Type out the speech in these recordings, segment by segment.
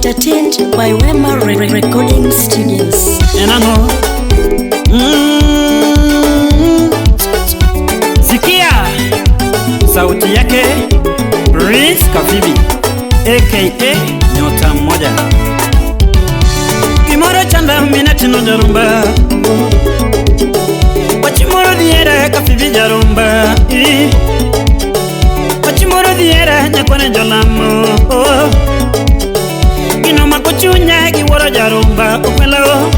Entertained by Wema Recording Studios. Enango. Sikia sauti yake Prince Kafibi aka Nyota Moja. Gimoro chanda minatino jarumba, Wachimoro diera Kafibi jarumba, Wachimoro diera nyakwane jolamo. Gino makochunya giwuoro jarumba okwelo.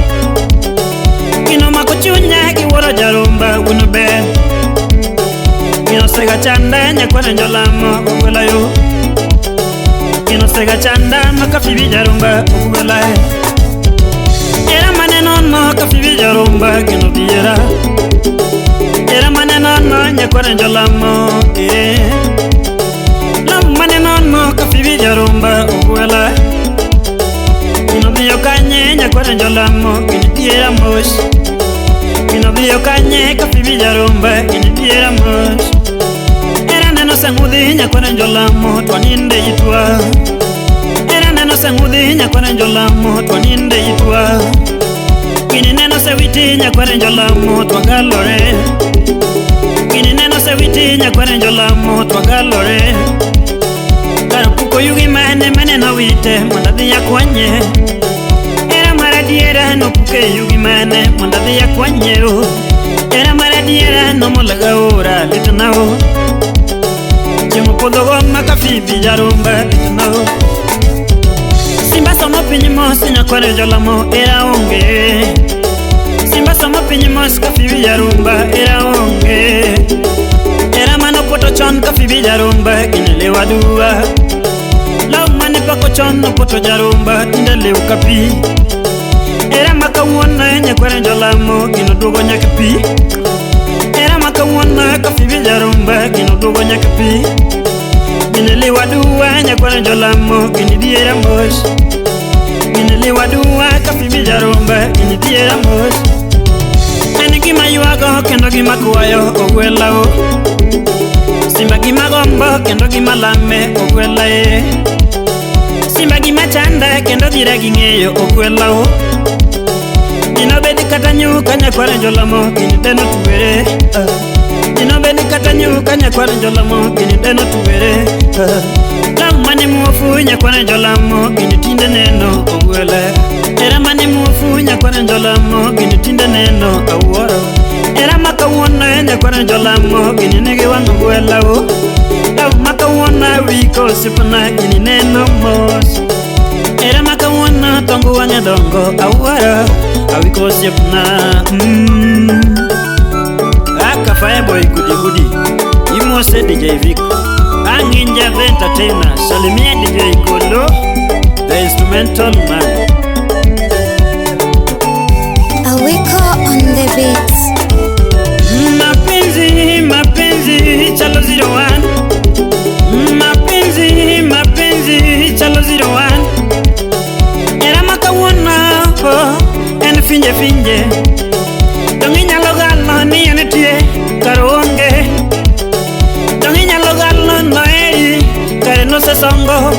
Gino makochunya giwuoro jarumba wuno ber. Gino sega chanda nyakwane jolamo okwelo yo. Gino sega chanda makafibi jarumba okwela. Era maneno no kafibi jarumba gino diera. Era maneno no nyakwane jolamo. La maneno no kafibi jarumba okwela. Gino biyo kanye nyakwane jolamo gino diera mos. Gino biyo kanye kafibi jarumba gino diera mos. Era neno sangudi nyakwane jolamo twaninde itwa. Era neno sangudi nyakwane jolamo twaninde itwa. Gini neno sewiti nyakwane jolamo twagalore. Gini neno sewiti nyakwane jolamo twagalore. Kar puko yugi mane mane na wite mondo adhi akwanye. Era maradiera no puke yugi mane mondo adhi akwanye o. Era maradiera no molaga ora litna o. Chiemo podho go makafibi jarumba litna o. Simba somo piny mos nyakware jolamo era onge. Simba somo piny mos kafibi jarumba era onge. Era mano poto chon kafibi jarumba gine lewa dua. Law mane pako chon no poto jarumba tinde lew kapi. Era makawuono nyakware jolamo gino duogo nyaka pi. Era makawuono kafibi jarumba gino duogo nyaka pi. Gine lewa dua nyakware jolamo gini diera mos. Gine lewa dua kafibi jarumba gini diera mos. En gima ywago kendo gima kwayo ogwela o. Simba gima gombo kendo gima lame ogwela e. Simba gima chanda kendo dhira gi ng'eyo ogwela o. Gino bed kata nyuka nyakware jolamo gini deno tuwere. Gino bed kata nyuka nyakware jolamo gini deno tuwere. Law mane muofu nyakware jolamo gini tinde neno ogwela. Era mane muofu nyakware jolamo gini tinde neno awuoro. Era makawuono nyakware jolamo gini nigi wang' ogwela o. Law makawuono wiko osiepna gini neno mos. Era makawuono tongo wang'e dongo awuoro awiko osiepna. Aka Fireboy gudi gudi imose DJ Vic Anginja the entertainer salimia DJ Kolo the instrumental man. Awiko on the beats. Mapenzi mapenzi chalo 01. Mapenzi mapenzi chalo 01. Era makawuono en finje finje. Dong inyalo galo ni en tie kar onge. Dong inyalo galo noeri kare nosesongo.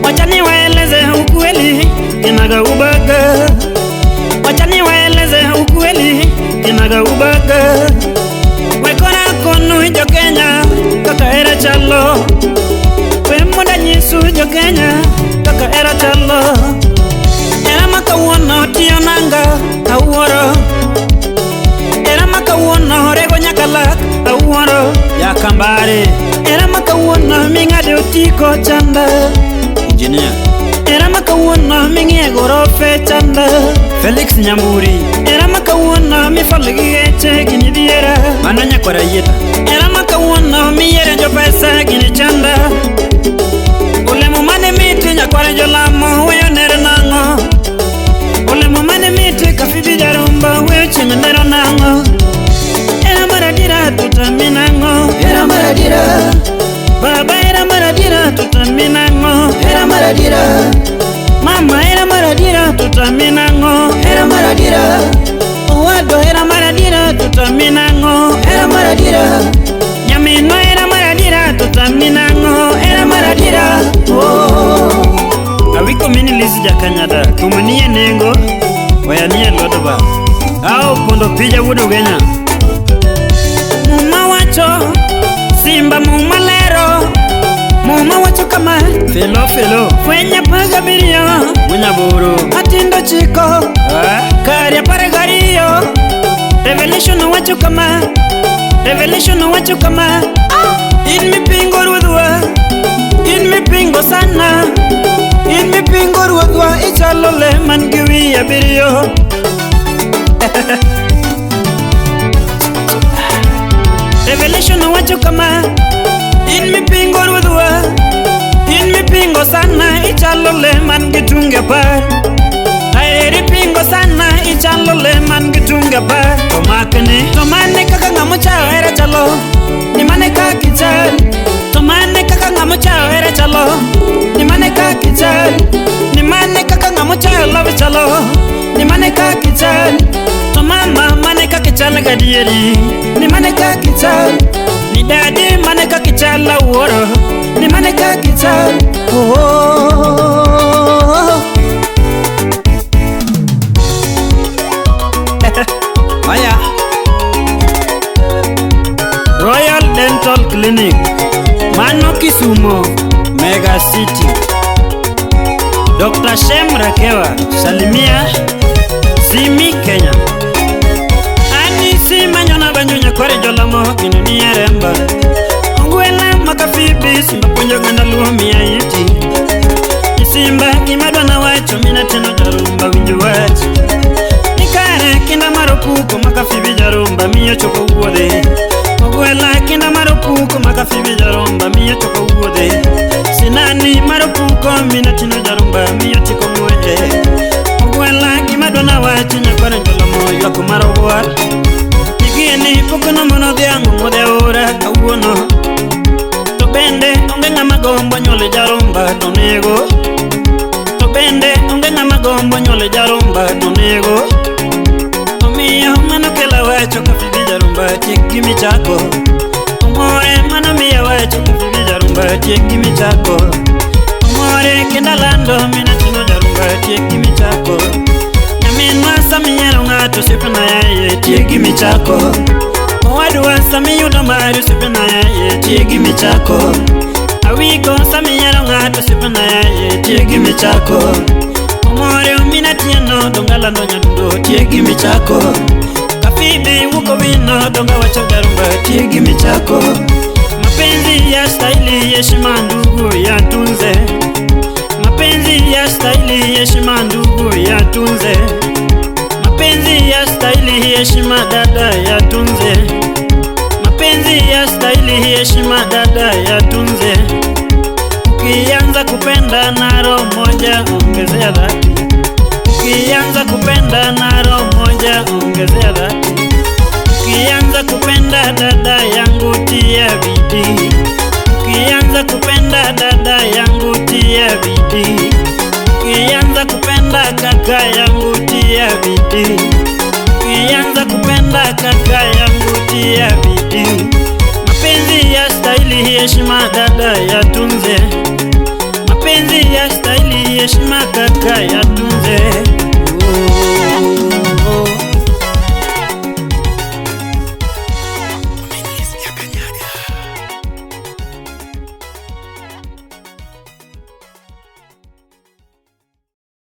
Wacha niwaeleze ukweli kinaga ubaga. Wacha niwaeleze ukweli kinaga ubaga. Wekora konu jo Kenya kaka era chalo. We mondo anyisu jo Kenya kaka era chalo. Era makawuono tiyo nanga awuoro. Era makawuono rego nyaka lak awuoro. Yakambare. Era makawuono ming'ade otiko chanda. Engineer. Era makawuono ming'iye gorofe chanda. Felix Nyamburi. Era makawuono mifalo gi geche gini diera. Mano nyakwara yieta. Era makawuono miyiere jopesa gini chanda. Olemo mane miti nyakware jolamo weyo nere nang'o. Olemo mane miti kafibi jarumba weyo chieng' nero nang'o. Era maradiera tutami nang'o. Era maradiera. Baba era maradiera tutami nang'o. Era maradiera. Mama era maradiera tutami nang'o. Era maradiera. Owadwa era maradiera tutami nang'o. Era maradiera. Nyaminwa era maradiera tutami nang'o. James Jakanyada thum nie nengo oya nie lwedo ba ao pondo pija wuod Ugenya. Muma wacho Simba muma lero Muma wacho kama felo felo fweny 17 8 matindo 9 kar 12 Revelation wacho kama Revelation wacho kama in mipingo ruodhwa in mipingo sana in mipingo ruodhwa ichalo le man gi wiye 7. Revelation wacho kama in mipingo ruodhwa in mipingo sana ichalo le man gi tunge 10. Aheri pingo sana ichalo le man gi tunge 10. To makni to mane kaka ng'ama ochayo hera chalo ni mane kaka ichal to mane kaka ng'ama ochayo hera chalo ni mane kaka ichal ni mane kaka ng'ama ochayo love chalo ni mane kaka ichal to mama mane kaka ichal gadieri ni mane kaka ichal ni dadi mane kaka ichal awuoro ni mane kaka ichal oh, oh, oh. Aya Royal Dental Clinic Mano Kisumo Mega City. Dr. Shem Rakewa Salimia Simi Kenya. Ani sima nyona banyunya kware jolamo kinu ni eremba Ongwela makafibi simba puonjo ganda luo miya iti Simba gimadwa na wacho mina teno jarumba winjo wach Nikare kinda mar opuko makafibi jarumba miyo chopo wuodhe Ogwela kinda mar opuko makafibi jarumba miyo chopo wuodhe Sinani mar opuko mina tino jarumba miyo tiko ng'weje Ogwela gimadwa na wacho nyakware jolamo ywak mar ogwar Igini pok nomono dhiang' modhi aora kawuono To bende onge ng'ama gombo nyuolo jarumba to nego To bende onge ng'ama gombo nyuolo jarumba to nego Omiyo mano kela wacho kafibi jarumba tiek gimichako Omore mano miya wacho kafibi jarumba tiek gimichako Omore kenda lando mina tino jarumba tiek gimichako Nyaminwa samiyiero ng'ato osiepna yaye tiek gimichako Owadwa samiyudo mari osiepna yaye tiek gimichako Awiko samiyiero ng'ato osiepna yaye tiek gimichako Omore omina tieno donga lando nyadundo tiek gimichako Kafibi wuko wino donga wacho jarumba tiek gimichako Mapenzi ya stahili heshima ndugu ya tunze Mapenzi ya stahili heshima ndugu ya tunze Mapenzi ya stahili heshima dada ya tunze Mapenzi ya stahili heshima dada ya tunze Ukianza kupenda na roho moja ongezea dhati Ukianza kupenda na roho moja ongezea dhati Ukianza kupenda dada yangu tia bidii Ukianza kupenda dada yangu tia bidii Ukianza kupenda kaka yangu tia bidii Ukianza kupenda kaka yangu tia bidii Mapenzi ya stahili heshima dada ya tunze Mapenzi ya stahili heshima kaka ya tunze.